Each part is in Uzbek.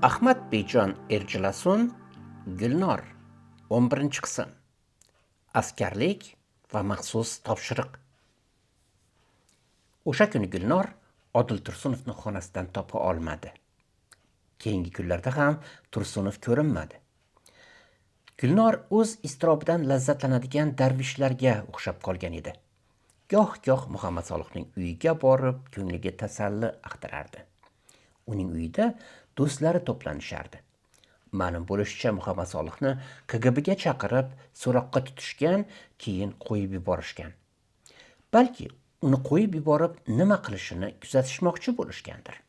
Ahmad Bejon Erjilasun, Gulnor, 11-qism. Askarlik va maxsus topshiriq. O'sha kuni Gulnor Odil Tursunovni xonasidan topa olmadi. Keyingi kunlarda ham Tursunov ko'rinmadi. Gulnor o'z iztirobidan lazzatlanadigan darvishlarga o'xshab qolgan edi. Goh-goh Muhammad Solihning uyiga borib, ko'ngliga tasalli axtarardi. Uning uyida do'stlari to'planishardi. Ma'lum bo'lishicha, Muhammad Solihni KGBga chaqirib, so'roqqa tutishgan, keyin qo'yib yuborishgan. Balki uni qo'yib yuborib, nima qilishini kuzatishmoqchi bo'lishgandir.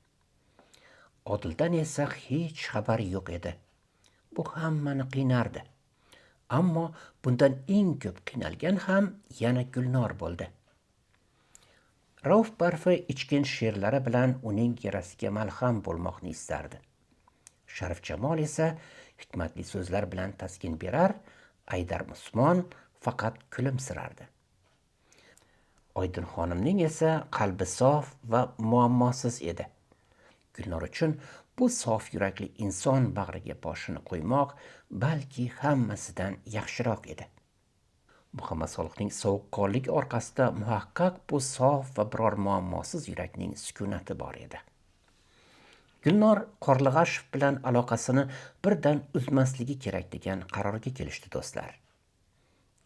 Odildan esa hech xabar yo'q edi. Bu hammani qiynardi. Ammo bundan eng ko'p qiynalgan ham yana Gulnor bo'ldi. Rauf Barfi ichkin she'rlari bilan uning yarasiga malham bo'lmoqni istardi. Sharif Jamol esa hikmatli so'zlar bilan taskin berar, Aydar Usmon faqat kulimsirardi. Oydin xonimning esa qalbi sof va muammosiz edi. Gulnor uchun bu sof yurakli inson bag'riga boshini qo'ymoq balki hammasidan yaxshiroq edi. Muhammad Solihning sovuqqonligi orqasida muhaqqaq bu sof va biror muammosiz yurakning sukunati bor edi. Gulnor Qorlig'ashev bilan aloqasini birdan uzmasligi kerak degan qarorga kelishdi do'stlar.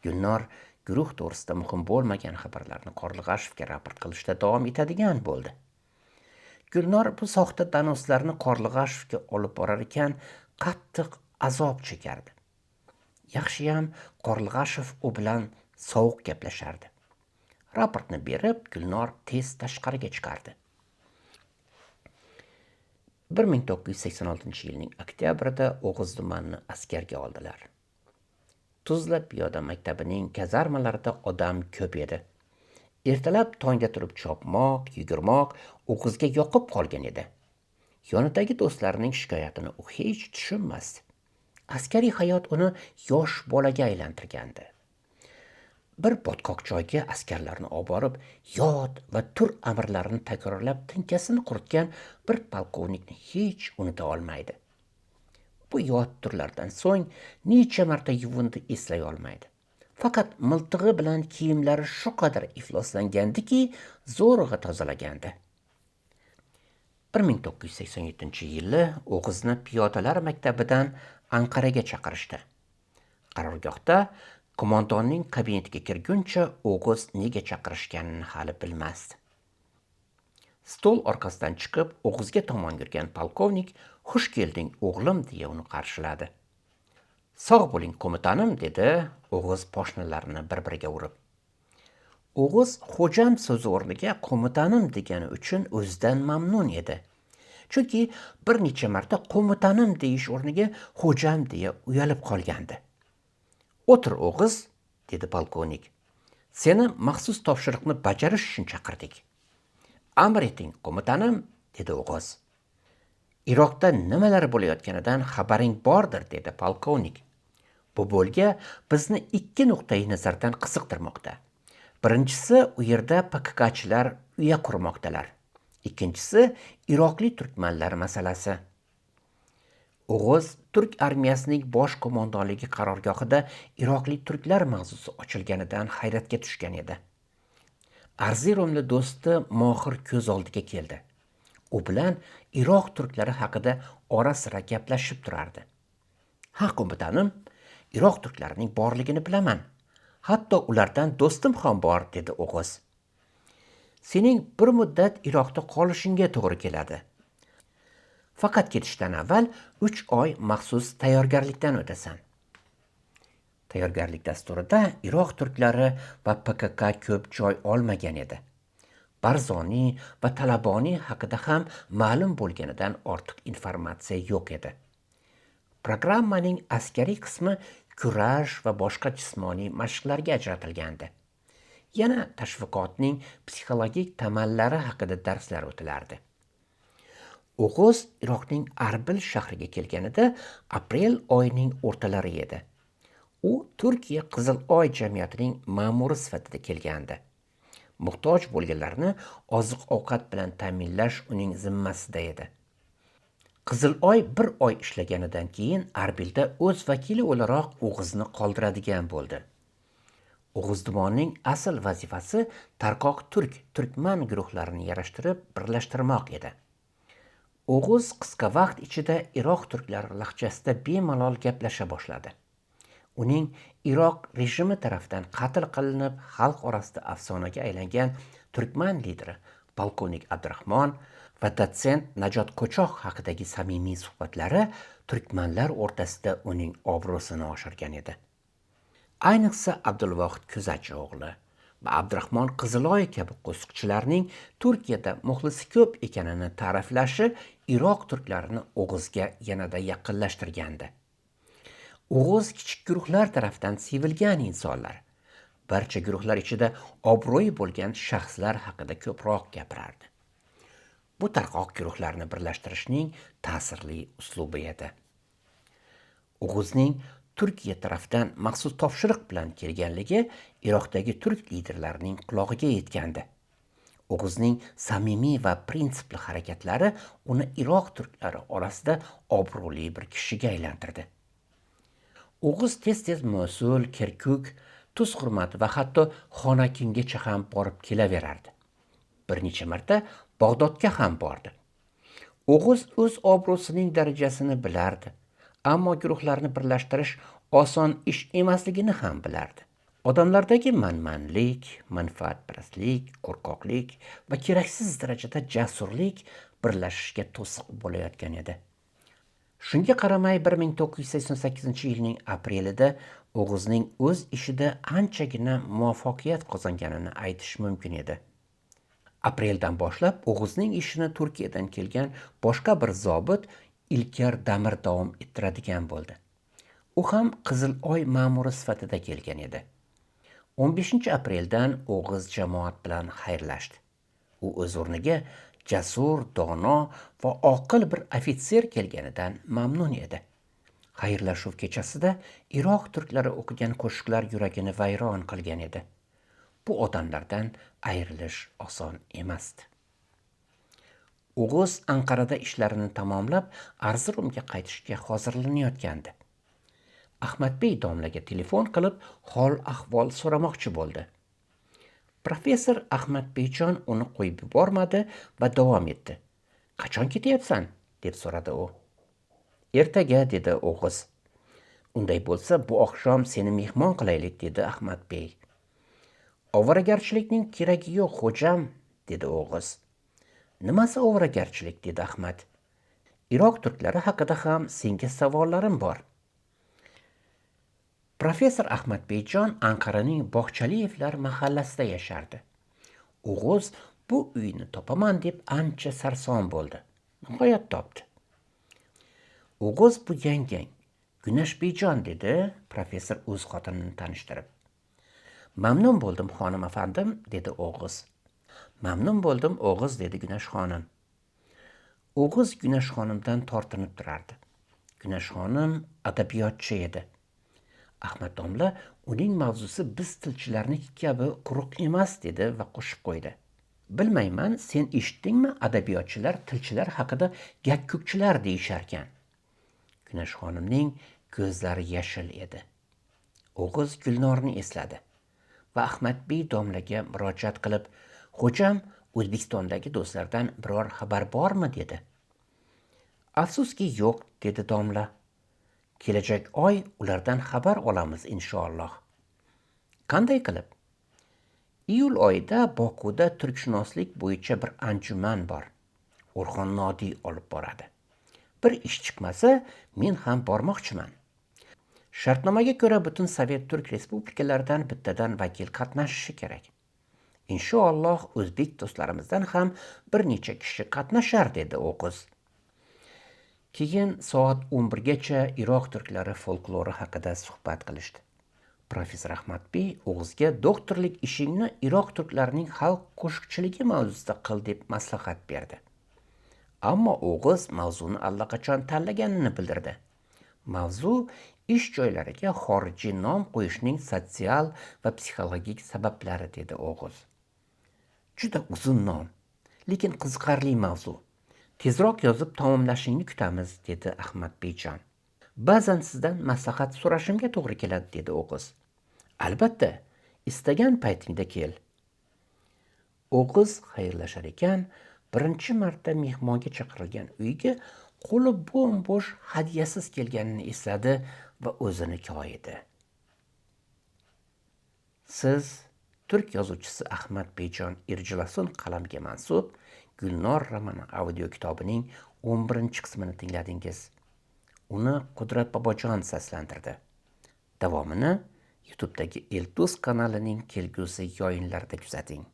Gulnor guruh to'g'risida muhim bo'lmagan xabarlarni Qorlig'ashevga raport qilishda davom etadigan bo'ldi. Gulnor bu soxta donoslarni Qorlig'ashevga olib borar ekan, qattiq azob chekardi. Yaxshiyam Qorlig'ashev u bilan sovuq gaplashardi. Raportni berib, Gulnor tez tashqariga chiqardi. 1986-yilning oktyabrida O'g'iz tumanini askarga oldilar. Tuzla piyoda maktabining kazarmalarida odam ko'p edi. Ertalab tongda turib chopmoq, yugurmoq O'g'izga yoqib qolgan edi. Yonidagi do'stlarining shikoyatini u hech tushunmasdi. Askariy hayot uni yosh bolaga aylantirgandi. Bir botqoq joyga askarlarni olib borib, yot va tur amrlarini takrorlab tinkasini quritgan bir polkovnikni hech unuta olmaydi. Bu yot turlardan so'ng necha marta yuvindi eslay olmaydi. Faqat miltig'i bilan kiyimlari shu qadar ifloslangandiki, zo'rg'a tozalagandi. 1987-yili O'g'izni piyodalar maktabidan Anqaraga chaqirishdi. Qarorgohda qo'mondonning kabinetiga kirguncha O'g'iz nega chaqirishganini hali bilmasdi. Stol orqasidan chiqib O'g'izga tomon yurgan polkovnik "Xush kelding, o'g'lim" deya uni qarshiladi. "Sog' bo'ling, qo'mitanim" dedi O'g'iz poshnalarini bir-biriga urib. O'g'iz xo'jam so'zi o'rniga qo'mitanim degani uchun o'zidan mamnun edi. Chunki bir necha marta qo'mitanim deyish o'rniga xo'jam deya uyalib qolgandi. "O'tir, O'g'iz" dedi polkovnik. "Seni maxsus topshiriqni bajarish uchun chaqirdik." "Amr eting, qo'mitanim" dedi O'g'iz. "Iroqda nimalar bo'layotganidan xabaring bordir" dedi polkovnik. "Bu bo'lga bizni ikki nuqtai nazardan qiziqtirmoqda. Birinchisi, u yerda PKKchilar uya qurmoqdalar. Ikkinchisi, iroqli turkmanlar masalasi." O'g'iz turk armiyasining bosh qo'mondonligi qarorgohida iroqli turklar mavzusi ochilganidan hayratga tushgan edi. Arziromli do'sti Mohir ko'z oldiga keldi. U bilan Iroq turklari haqida ora-sira gaplashib turardi. "Ha, qo'mitanim, Iroq turklarining borligini bilaman. Hatto ulardan do'stim ham bor" dedi O'g'iz. "Sening bir muddat Iroqda qolishingga to'g'ri keladi. Faqat ketishdan avval 3 oy maxsus tayyorgarlikdan o'tasan." Tayyorgarlik dasturida Iroq turklari va PKK ko'p joy olmagan edi. Barzoniy va Talaboniy haqida ham ma'lum bo'lganidan ortiq informatsiya yo'q edi. Programmaning askariy qismi kurash va boshqa jismoniy mashqlarga ajratilgandi. Yana tashviqotning psixologik tamallari haqida darslar o'tilardi. O'g'iz Iroqning Arbil shahriga kelganida aprel oyining o'rtalari edi. U Turkiya Qizil Oy jamiyatining ma'muri sifatida kelgandi. Muhtoj bo'lganlarni oziq-ovqat bilan ta'minlash uning zimmasida edi. Qizil Oy bir oy ishlaganidan keyin Arbilda o'z vakili o'laroq O'g'izni qoldiradigan bo'ldi. O'g'iz Dumonning asl vazifasi tarqoq turk, turkman guruhlarini yarashtirib, birlashtirmoq edi. O'g'iz qisqa vaqt ichida Iroq turklari lahjasida bemalol gaplasha boshladi. Uning Iroq rejimi tarafidan qatl qilinib, xalq orasida afsonaga aylangan turkman lideri polkovnik Abdurahmon va dotsent Najot Ko'choq haqidagi samimiy suhbatlari turkmanlar o'rtasida uning obro'sini oshirgan edi. Ayniqsa Abdulvohid Ko'zachi o'g'li va Abdurahmon Qiziloy kabi qo'shiqchilarning Turkiyada muxlisi ko'p ekanini ta'riflashi Iroq turklarini O'g'izga yanada yaqinlashtirgandi. O'g'iz kichik guruhlar tarafidan sevilgan insonlar, barcha guruhlar ichida obro'yi bo'lgan shaxslar haqida ko'proq gapirardi. Bu tarqoq guruhlarni birlashtirishning ta'sirli uslubi edi. O'g'izning Turkiya tarafdan maxsus topshiriq bilan kelganligi Iroqdagi turk liderlarining qulog'iga yetgandi. O'g'izning samimiy va prinsipli harakatlari uni Iroq turklari orasida obro'li bir kishiga aylantirdi. O'g'iz tez-tez Mosul, Kirkuk, Tuz Xurmati va hatto Xonakingacha ham borib kelaverardi. Bir necha marta Bag'dodga ham bordi. O'g'iz o'z obro'sining darajasini bilardi, ammo guruhlarni birlashtirish oson ish emasligini ham bilardi. Odamlardagi manmanlik, manfaatparastlik, qo'rqoqlik va keraksiz darajada jasurlik birlashishga to'siq bo'layotgan edi. Shunga qaramay 1988-yilning aprelida O'g'izning o'z ishida anchagina muvaffaqiyat qozonganini aytish mumkin edi. Apreldan boshlab O'g'izning ishini Turkiyadan kelgan boshqa bir zobit Ilkar Damir davom ettiradigan bo'ldi. U ham Qizil Oy ma'muri sifatida kelgan edi. 15 apreldan O'g'iz jamoat bilan xayrlashdi. U o'z o'rniga jasur, dono va oqil bir ofitser kelganidan mamnun edi. Xayrlashuv kechasida Iroq turklari o'qigan qo'shiqlar yuragini vayron qilgan edi. Bu odamlardan ayrilish oson emasdi. O'g'iz Anqarada ishlarini tamomlab, Arzurumga qaytishga hozirlanayotgandi. Ahmadbey domlaga telefon qilib, hol ahvol so'ramoqchi bo'ldi. Professor Ahmadbeyjon uni qo'yib yubormadi va davom etdi. "Qachon ketyapsan?" deb so'radi u. "Ertaga", dedi O'g'iz. "Unday bo'lsa, bu oqshom seni mehmon qilaylik", dedi Ahmadbey. "Ovoragarchilikning keragi yo'q, xo'jam", dedi O'g'iz. "Nimasi ovoragarchilik?" dedi Ahmad. "Iroq turklari haqida ham senga savollarim bor." Professor Ahmadbeyjon Anqaraning Bog'chaliyevlar mahallasida yashardi. O'g'iz bu uyni topaman deb ancha sarson bo'ldi. Nihoyat topdi. "O'g'iz, bu yangang, Gunashbeyjon", dedi professor o'z xotinini tanishtirib. "Mamnun bo'ldim, xonim afandim", dedi O'g'iz. "Mamnun bo'ldim, O'g'iz", dedi Gunash xonim. O'g'iz Gunash xonimdan tortinib turardi. Gunash xonim adabiyotchi edi. Ahmad domla uning mavzusi biz tilchilarniki kabi quruq emas, dedi va qo'shib qo'ydi. "Bilmayman, sen eshitdingmi, adabiyotchilar tilchilar haqida gakkukchilar deyisharkan." Gunash xonimning ko'zlari yashil edi. O'g'iz Gulnorni esladi va Ahmadbey domlaga murojaat qilib, "Xo'jam, O'zbekistondagi do'stlardan biror xabar bormi?" dedi. "Afsuski, yo'q", dedi domla. "Kelajak oy ulardan xabar olamiz, inshaalloh." "Qanday qilib?" "Iyul oyida Bokuda turkshunoslik bo'yicha bir anjuman bor. O'rxon Nodiy olib boradi. Bir ish chiqmasa, men ham bormoqchiman. Shartnomaga ko'ra butun Sovet turk respublikalaridan bittadan vakil qatnashishi kerak. Inshaalloh, o'zbek do'stlarimizdan ham bir necha kishi qatnashar", dedi O'g'iz. Keyin soat 11gacha Iroq turklari folklori haqida suhbat qilishdi. Professor Ahmadbey O'g'izga doktorlik ishingni Iroq turklarining xalq qo'shiqchiligi mavzusida qil deb maslahat berdi. Ammo O'g'iz mavzuni allaqachon tanlaganini bildirdi. Mavzu ish joylariga xorijiy nom qo'yishning sotsial va psixologik sabablari, dedi O'g'iz. Juda uzun nom, lekin qiziqarli mavzu. Tezroq yozib tamomlashingni kutamiz, dedi Ahmad Bejon. Ba'zan sizdan maslahat so'rashimga to'g'ri keladi, dedi O'g'iz. Albatta, istagan paytingda kel. O'g'iz xayrlashar ekan, birinchi marta mehmonga chaqirilgan uyga qo'li bo'm-bo'sh hadyasiz kelganini esladi va o'zini koyidi. Siz turk yozuvchisi Ahmad Bejon Irjilasun qalamiga mansub Gulnor romani audio kitobining 11-qismini tingladingiz. Uni Qudrat Bobojon seslantirdi. Davomini YouTube'dagi Eltuz kanalining kelgusi yoyinlarida kuzating.